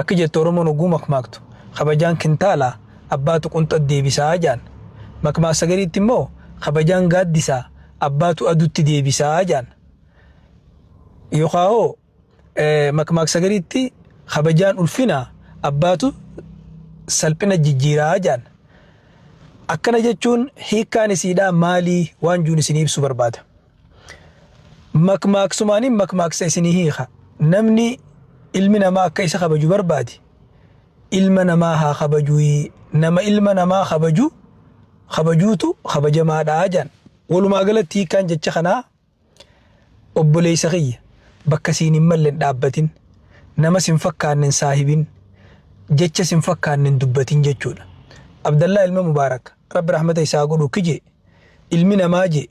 Akki jettu Oromoon hogguu makmaaktu, kabajaan kintaala, abbaatu qunxa deebisaa jaan. Makmaaksa gariitti immoo kabajaan gaaddisaa, abbaatu adutti deebisaa jaan. Yookaa hoo makmaaksa gariitti kabajaan ulfina, abbaatu salphina jijjiiraa jaan. Akkana jechuun hiikkaan isiidhaa maalii waan juun isinii ibsuu barbaada. Makmaaksumaaniin makmaaksa isinii hiika. Namni ilmi namaa akka isa kabaju barbaade ilma namaa haa kabajuyi. Nama ilma namaa kabaju kabajuutu kabajamaadha jedhan. Walumaa galatti hiikkaan jecha kanaa obboleessa kiyya bakka siin hin malle hin dhaabbatin, nama sin fakkaanne hin saahibin, jecha sin fakkaanne hin dubbatin jechuudha. Abdallaa ilma Mubaarak Rabbi rahmata isaa godhu kije ilmi namaa je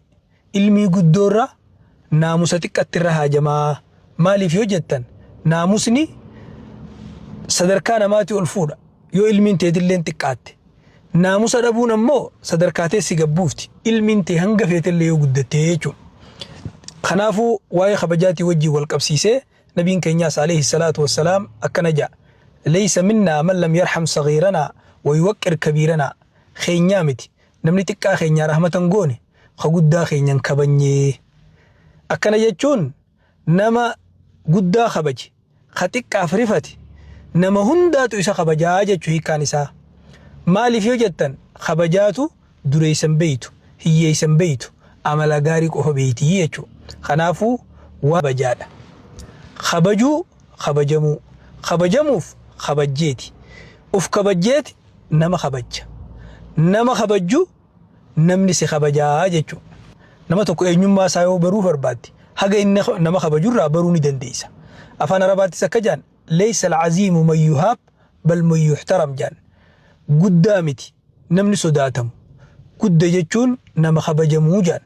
Ilmii guddoorra naamusa xiqqatti irra haajamaa. Maaliif yoo jettan naamusni sadarkaa namaatii ol fuudha. Yoo ilmiin teetilleen xiqqaatte. Naamusa dhabuun ammoo sadarkaa tee si gad buufti. Ilmiin tee hanga feetellee yoo guddattee jechuudha. Kanaafuu waa'ee kabajaatii wajjin wal qabsiisee nabiin keenyaas alayhi salaatu wassalaam akkana ja'a. Laysa minnaa man lam yarham saghiiranaa wa yuwaqqir kabiiranaa. Keenyaa miti Namni xiqqaa keenyaa rahmata hin goone ka guddaa keenya hin kabanyee. Akkana jechuun nama guddaa kabaje ka xiqqaaf rifate nama hundaatu isa kabajaa jechu hiikkaan isaa. Maaliif yoo jettan kabajaatu dureessa hin beeytu, hiyyeessa hin beeytu, amala gaarii qofa beeyti jechu. Kanaafuu waan kabajaadha. Kabajuu kabajamuu. Kabajamuuf kabajjeeti. Uf kabajjeeti nama kabajja. Nama kabajju namni si kabajaa jechuudha. Nama tokko eenyummaa isaa yoo baruu barbaadde haga inni nama kabaju irraa baruu ni dandeessa. Afaan Arabaattis akka jedhan laysa al-aziimu man yuhaab bal man yuhtaram jedhan. Guddaa miti namni sodaatamu. Gudda jechuun nama kabajamuu jedhan.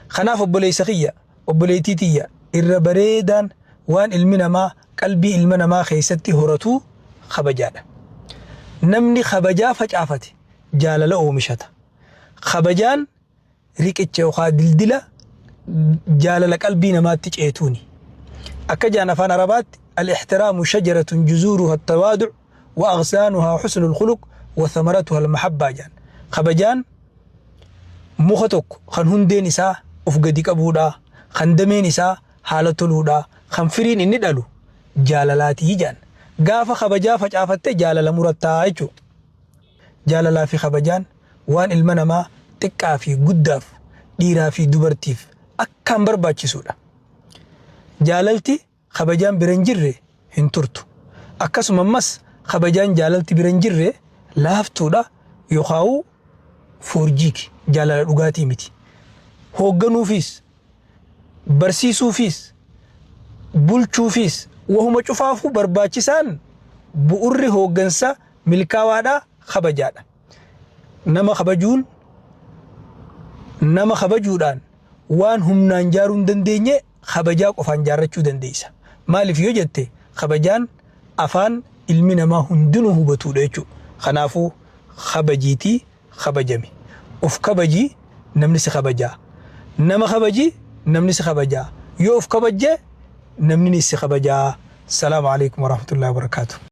Kanaaf obboleessa kiyya obboleettii tiyya irra bareedaan waan ilmi namaa qalbii ilma namaa keessatti horatuu kabajaadha. Namni kabajaa facaafate jaalala oomishata. Kabajaan riqicha yookaan dildila jaalala qalbii namaatti ceetuuni. Akka jaan afaan Arabaatti al-ihtiraamu shajaratun juzuuruha at-tawaadu' wa aghsaanuhaa husnul khuluq wa thamaratuha al-mahabbaa jaan. Kabajaan muka tokko kan hundeen isaa of gadi qabuudha, kan dameen isaa haala toluudha, kan firiin inni dhalu jaalalaatii jaan. Gaafa kabajaa facaafatte jaalala murattaa jechuudha. Jaalalaa fi kabajaan waan ilma namaa xiqqaa fi guddaaf, dhiiraa fi dubartiif akkaan barbaachisuudha. Jaalalti kabajaan bira hin jirre hin turtu. Akkasuma ammas kabajaan jaalalti bira hin jirre laaftuudha yookaa'uu foorjiiki jaalala dhugaatii miti. Hoogganuufiis, barsiisuufiis, bulchuufiis wahuma cufaafuu barbaachisaan bu'urri hooggansa milkaawaadhaa kabajaadha. Nama kabajuun nama kabajuudhaan waan humnaan jaaruu hin dandeenye kabajaa qofaan jaarrachuu dandeessa. Maaliif yoo jette kabajaan afaan ilmi namaa hundinuu hubatuudha jechuudha. Kanaafuu kabajiitii kabajami. Of kabaji namni si kabajaa. Nama kabaji namni si kabajaa. Yoo of kabajje namni si kabajaa. Salaamu alaikum warahmatullahi wabarakaatuh.